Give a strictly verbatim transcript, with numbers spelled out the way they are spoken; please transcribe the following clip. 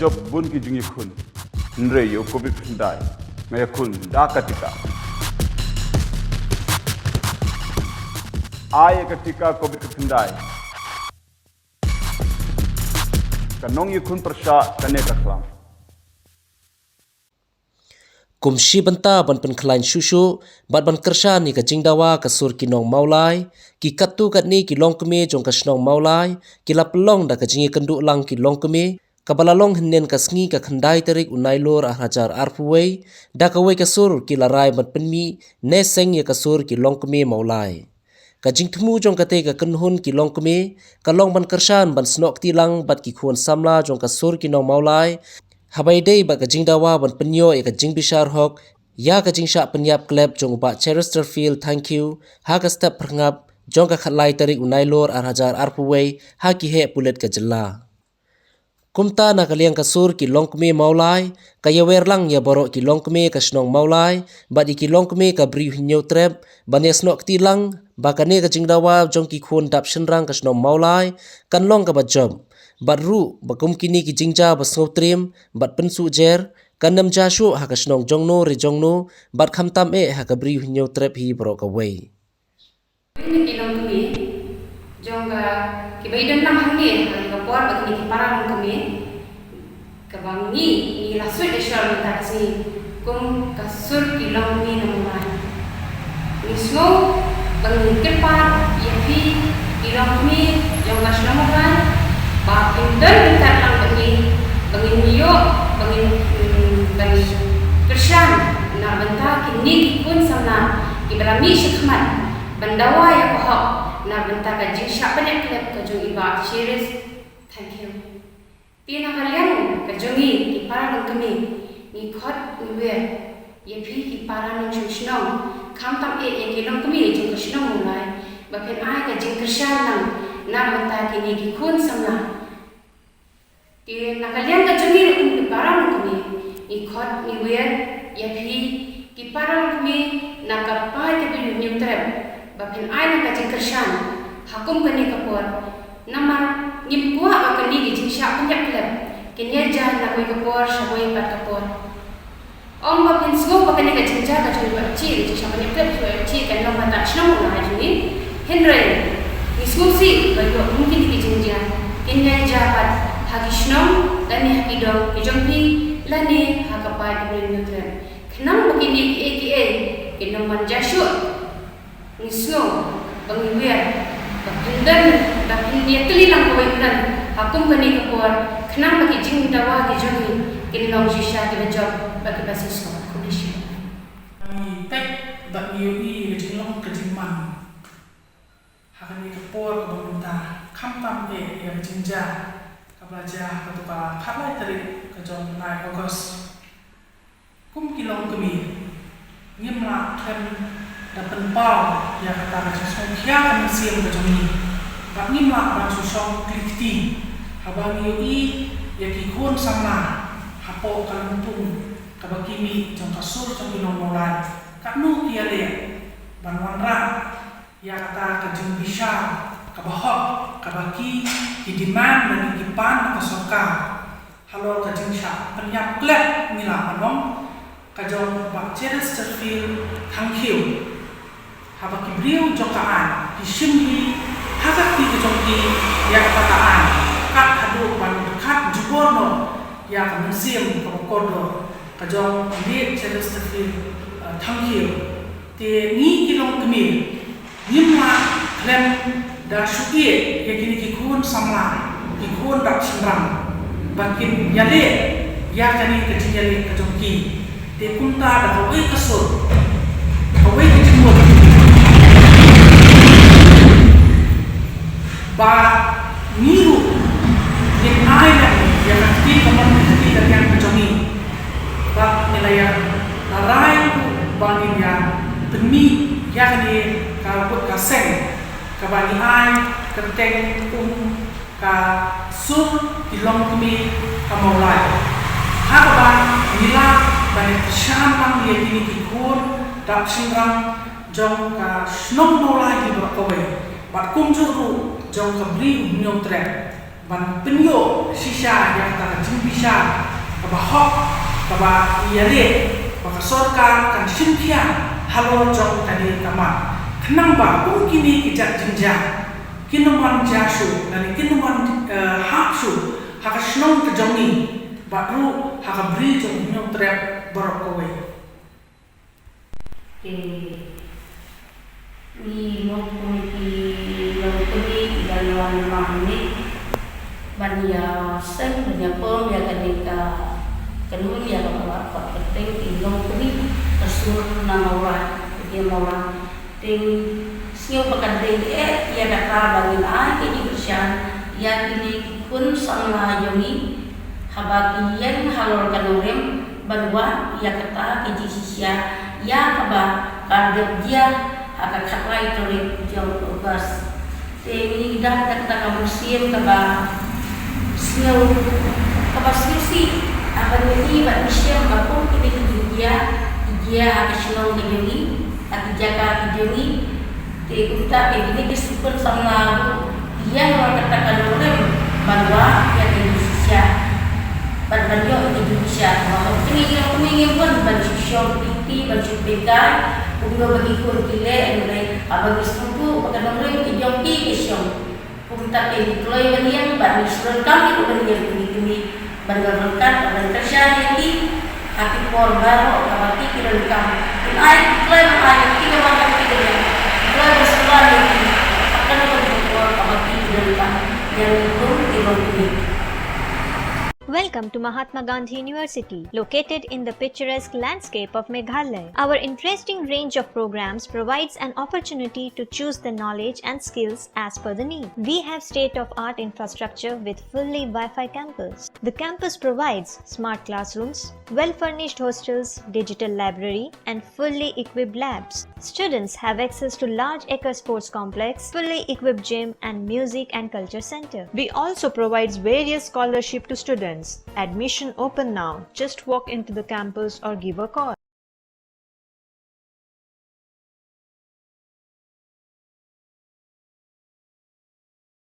Jop bun ki jingïakhun. Hynrei ïa u covid khyndai nga ïakhun da ka tika. Ai ïa ka tika covid khyndai. Ka nongïakhun pyrshah kane ka khlam. Kum shi bynta ban pynkhlaiñ shuh shuh bad ban kyrshan ïa ka jingdawa ka sur ki nong Mawlai, ki katto katne ki longkmie jong ka shnong Mawlai ki la pynlong da ka jingïakynduh lang ki longkmie, kaba la long hynnin ka sngi ka khyndai tarik u Nailur ar hajar arphew wei, da kawei ka sur ki la rai ban pynmih ne seng ïa ka sur ki longkmie Mawlai. Ka jingthmu jong kata ka kynhun ki longkmie ka long ban kyrshan ban snoh kti lang bad ki khun samla jong ka sur ki nong Mawlai, haba ïadei bad ka jingdawa ban pynïoh ïa ka jingbishar hok ïa ka jingshah pynïap klep jong u Bah Chesterfield Thangkhiew ha ka step phyrngap jong ka khatlai tarik u Nailur ar hajar arphew wei ha ki heh pulit ka jylla. Kumta na ka liang ka sur ki longkmie Mawlai ka ïawer lang ïa baroh ki longkmie ka shnong Mawlai bad ïa ki longkmie ka Bri u Hynñiewtrep ban ïasnoh kti lang ba kane ka jingdawa jong ki khun dap shynrang ka shnong Mawlai kan long kaba jop, bad ruh ba kum kine ki jingjia ba sngewtriem bad pynsuh jer kan ym jia shuh ha ka shnong jongno re jongno bad khamtam eh ha ka Bri u Hynñiewtrep hi baroh kawei. Kine ki longkmie jong ka, kiba ïadon lang hangne ha ka por ba kine ki para longkmie kaba ngi, ngi la suit da shor mynta ka sngi kum ka sur ki longkmie na Mawlai. Ngi sngew ba ngi kyrpad ïa phi ki longkmie jong ka shnong Mawlai ba phin don bynta lang bad ngi, ba ngin ïoh, ba ngin, mm, ba ngin kyrshan na bynta kine ki khun samla kiba la mih shakhmat ban dawa ïa ka hok na bynta ka jingshah pynïap klep ka jong i Bah Cheris Thangkhiew. Te na ka liang ka jong ngi ki para longkmie, ngi khot ngi wer ïa phi ki para nongshong shnong, khamtam eh ïa ki longkmie jong ka shnong Mawlai, ba phin ai ka jingkyrshan lang na bynta kine ki khun samla. Te na ka liang ka jong ngi ruh kum ki para longkmie, ngi khot ngi wer ïa phi ki para longkmie na ka paid ka Bri u Hynñiewtrep ba phin ai na ka jingkyrshan ha kum kane ka por. Namar ngim kwah ba kane ka jingshah pynïap klep kin ïa jia na kawei ka por sha kawei pat ka por. Ym ba phin sngew ba kane ka jingjia ka jong i Bah Cheris, ka jingshah pynïap klep ka jong i Bah Cheris kan long ha ka shnong Mawlai jong ngi. Hynrei ngi sngewsih ba ïoh kum kine ki jingjia kin ïa jia pat ha ki shnong lane ha ki dong ki jong phi lane ha ka paid ka Bri u Hynñiewtrep. Khnang ba kine kiei kiei kin ym ban jia shuh. Ngi sngew ba ngi wer ba phin don, ba phin ïatylli lang kawei u don ha kum kane ka por, khnang ba ki jingdawa ki jong ngi kin long shisha kiba jop bad kiba shisha. Khublei shibun. Ngi peit bad ngi ïohi ka jinglong ka jingman ha kane ka por kaba mynta, khamtam eh ïa ka jingjia kaba la jia ha kato ka khatlai tarik ka jong u bnai August. Kum ki longkmie, ngim lah khlem da pynpaw ïa kata ka jingsngewkhia ka mynsiem ka jong ngi. Bad ngim lah ban shu shong kli kti haba ngi ïohi ïa ki khun samla hapoh ka lympung kaba ki mih jong ka sur jong ki nong Mawlai. Katno ki ïaleh ban wanrah ïa kata ka jingbishar kaba hok kaba ki, ki demand lane ki pan na ka sorkar. Halor ka jingshah pynïap klep, ngi lah ban ong, ka jong u Bah Chesterfield Thangkhiew. Haba ki briew jong ka aiñ ki shim hi ha ka kti ka jong ki ïa kata ka aiñ, kat haduh ban khat jubor noh ïa ka mynsiem kaba kordor ka jong u Bah Chesterfield, eh, Thangkhiew. Te ngi ki longkmie ngim lah khlem da shu ïeh ïa kine ki khun samla, ki khun dap shynrang ba kin ïaleh ïa kane ka jingïaleh ka jong ki. Te kumta da kawei ka sur, kawei ka jingmut ba ngi ruh ngin ai lem ïa ka kti kamon ka kti ka liang ka jong ngi. Ba ngi la ïa, la rai ruh ba ngin ïa pynmih ïa kane ka kut ka seng kaba ngi ai kyrteng kum ka sur ki longkmie ka Mawlai. Ha kaba ngi lah ban ïa kyrshan lang ïa kine ki khun dap shynrang jong ka shnong Mawlai hi baroh kawei bad kumjuh ruh jong ka Bri u Hynñiewtrep. ban pynïoh shisha ïa kata ka jingbishar kaba hok, kaba ïaleh ba ka sorkar kan shim khia halor jong kane ka mat. Khnang ba kum kine ki jait jingjia kin ym wan jia shuh lane kin ym wan, eh, hap shuh ha ka shnong ka jong ngi bad ruh ha ka bri jong u Hynñiewtrep baroh kawei. Te ngi long kum ki longkmie kiba wan ha ngi ban ïaseng ban ïakhun ïa kane ka kynhun ïa kaba la khot kyrteng ki longkmie ka sur na Mawlai, ki Mawlai. Te sngew ba ka dei eh ïa kata ba ngin ai ka jingkyrshan ïa kine ki khun samla jong ngi haba ki ïeng halor ka nongrim ban wad ïa kata ka jingshisha ïa kaba ka dep jia ha ka khatlai tarik jong u August. Te ngi dap da kata ka mynsiem kaba sngew, kaba sngewsih haba ngi ïohi bad ngi shem ba kum kine ki jingjia ki jia ha ka shnong ka jong ngi, ha ki jaka ki jong ngi. Te kumta te kine ki khun samla ruh ki ïeng halor kata ka nongrim ban wad ïa ka jingshisha bad ban ïoh ïa ka jingshisha. Ba hok kine ki longkmie ngim bun ban shu shong kti kti ban shu peit kai kumno ba ki khun ki leh, hynrei haba ngi sngewthuh ba ka nongrim ka jong ki ka shong. Kumta te ngi kloi ban ïeng bad ngi shu donkam ïa ki ban ïeng kmie kmie ban ïoh ryngkat bad ban kyrshan ïa ki ha ki por baroh kaba ki ki donkam. Ngin ai, ngi kloi ban ai ïa ki kaba donkam, ki donkam. Ngi kloi ban sumar ïa ki ha kano kano ka por kaba ki ki donkam ïa ngi kum ki longkmie. Welcome to Mahatma Gandhi University, located in the picturesque landscape of Meghalaya. Our interesting range of programs provides an opportunity to choose the knowledge and skills as per the need. We have state-of-art infrastructure with fully Wi-Fi campus. The campus provides smart classrooms, well-furnished hostels, digital library, and fully equipped labs. Students have access to large acre sports complex, fully equipped gym, and music and culture center. We also provides various scholarship to students. Admission open now. Just walk into the campus or give a call.